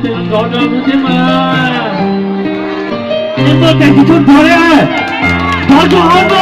Nrov rau lub thiab mas. Nej tuaj tseem tsis tshua nrov li, nrov rau hauv mas.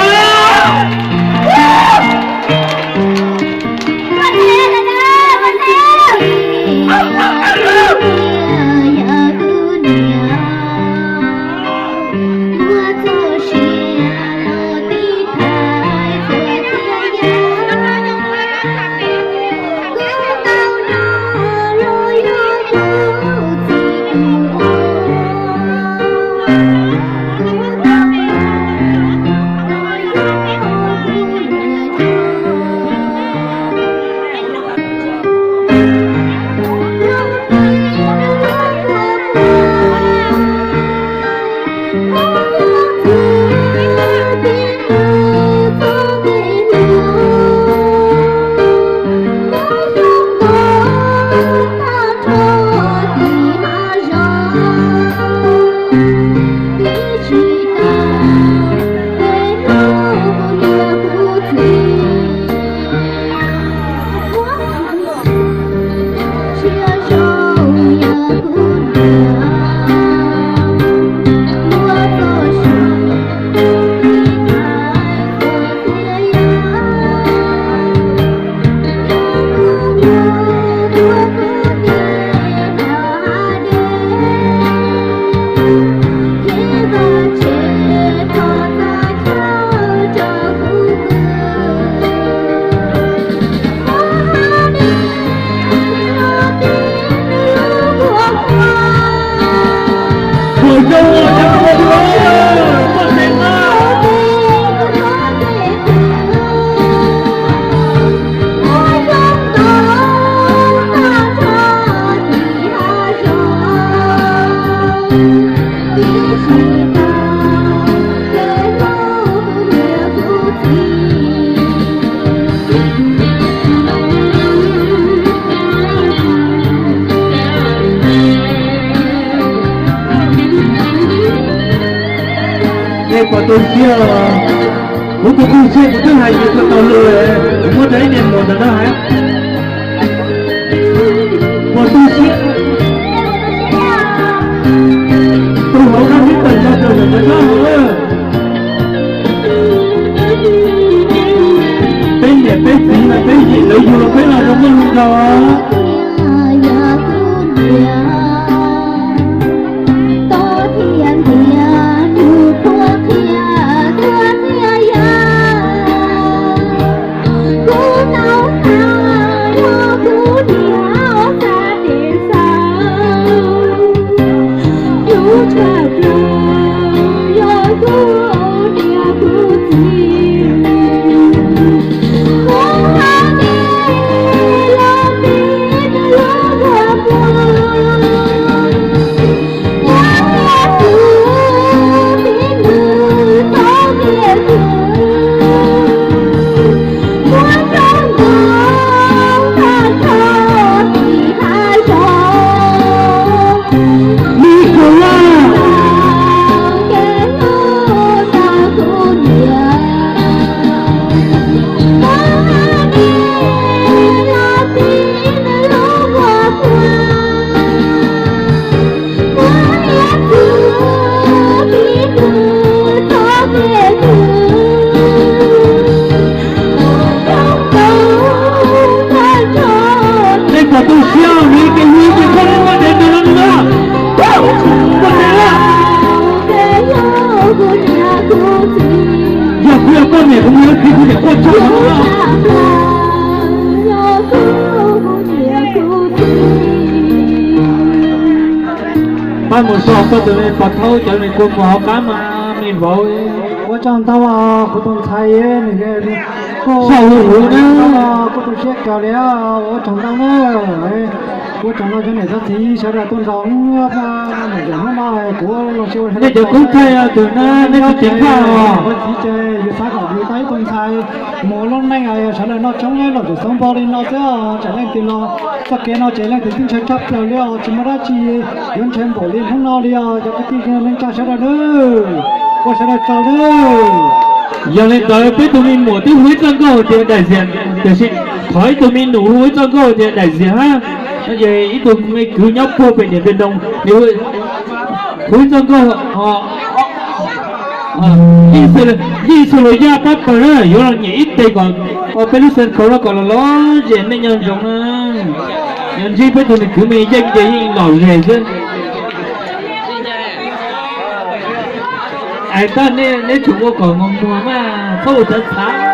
Nej puas tu siab? Kuv tus tu siab kuv twb hais yus tau lus, kuv muab rau ib niag muam ntawm no hais. Puas tu siab? Tus hauv no twb tawm los rau ntawm no. Peb niam peb txiv mas peb yim lawv yug los peb los zoo nkauj zoo nraug. Nej puas tu siab li kev hu ib tug koj lub ntiag tug no na? Koj tias, yog kuv yog koj niam kuv mus yuav txiv kuv niam quaj tshaj no na. Pab mus so koj tus me pov thaub cov me kua muag hauv qab mas me vauv. Ua tsaug ntau kuv tus ntxhais, nws saum huv huv na. Kuv tu siab kawg li, ua tsaug ntau na. Ua tsaug ntau cov niam cov txiv sawv daws tuaj nrog hnub no, kuv los si ua nej cov kub thaij tus na, nej tsis ceev faj os. Ua txiv ces yus xav kom yus tau ib tug ntxhais mus ua lub neej sawv daws noj tshoob los tseem xoob npo li no xwb. Tseem leej twg los txoj kev no ces leej twg twb ntshaw tshaj plaws li os, tsis muaj dab tsi yuav ntshaw npaum li hnub no li os cov kwv tij neej tsa sawv daws na. Ua sawv daws tsaug na. Yog li ntawd peb tus me muam twb hu ib txoj nkauj tias daim ziam, tiam sis thov ib tug me nus hu ib txoj nkauj tias daim ziam hab. Ces ib tug me kwv nyob puag pem niam pem nroos, nws hu txoj nkauj, Yij Xus Lus Yaj pab pawg na, yuav los nyiam ib teg kom peb lub sân khấu no kom los lom zem nej nyob ntsoov na. Yog ntsib peb tug nws kwv me yeej ces yeej lom zem xwb. Hais txog nej, neb tsum ua kom muag muag mas txhob ua txhav txhav.